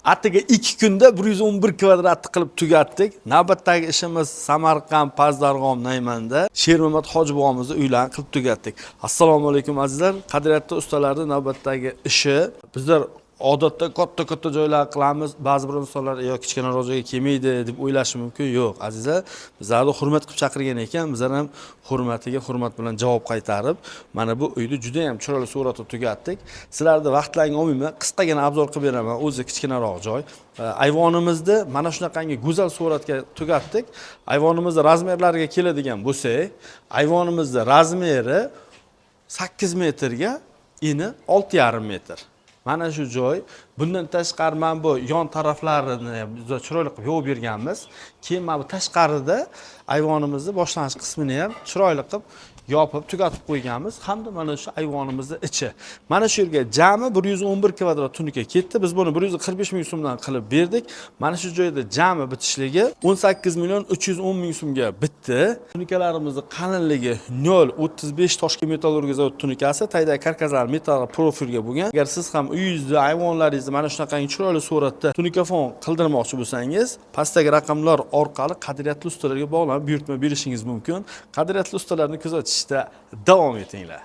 Atigi 2 kunda 111 kvadratni qilib tugatdik. Navbatdagi ishimiz Samarqand Pazdarg'om Naymanda Shermamat hoji bobomizni uylarini qilib tugatdik. Assalomu alaykum, azizlar. Qadriyatli ustalarning navbatdagi ishi. Bizlar odatda katta katta joylar qilamiz. Ba'zi bir insonlar yo kichkinaroq joyga kelmaydi deb o'ylashi mumkin. Yo'q, azizlar, bizlarni hurmat qilib chaqirgan ekan, bizlar ham hurmatiga hurmat bilan javob qaytarib, mana bu uyni juda ham chiroyli suratda tugatdik. Sizlarni vaqtlaringni olmayman, qisqagina обзор qilib beraman. O'zi kichkinaroq joy. Ayvonimizni mana shunaqangi go'zal suratga tugatdik. Ayvonimizni размер lariga keladigan bo'lsak, ayvonimizni размер i 8 metrga eni 6,5 metr. Mana shu joy. Bundan tashqari mana bu yon taraflarini ham juda chiroyli qilib yopib berganmiz. Keyin mana bu tashqarida ayvonimizni boshlanish qismini ham chiroyli qilib yopib tugatib qo'yganmiz hamda mana shu ayvonimizni ichi. Mana shu yerga jami 111 kvadrat tunuka ketdi. Biz buni 145 ming so'mdan qilib berdik. Mana shu joyda jami bitishligi 18 million 310 ming so'mga bitdi. Tunukalarimizni qalinligi 0.35 Toshkent metallurgiya zavod tunukasi, tagidagi karkaslar metall profilga bo'lgan. Agar siz ham uyingizni, ayvonlaringizni mana shunaqangi chiroyli suratda tunukafon qildirmoqchi bo'lsangiz, pastdagi raqamlar orqali qadriyatli ustalarga bog'lanib buyurtma berishingiz mumkin. Qadriyatli ustalarni kuzatishda davom etinglar.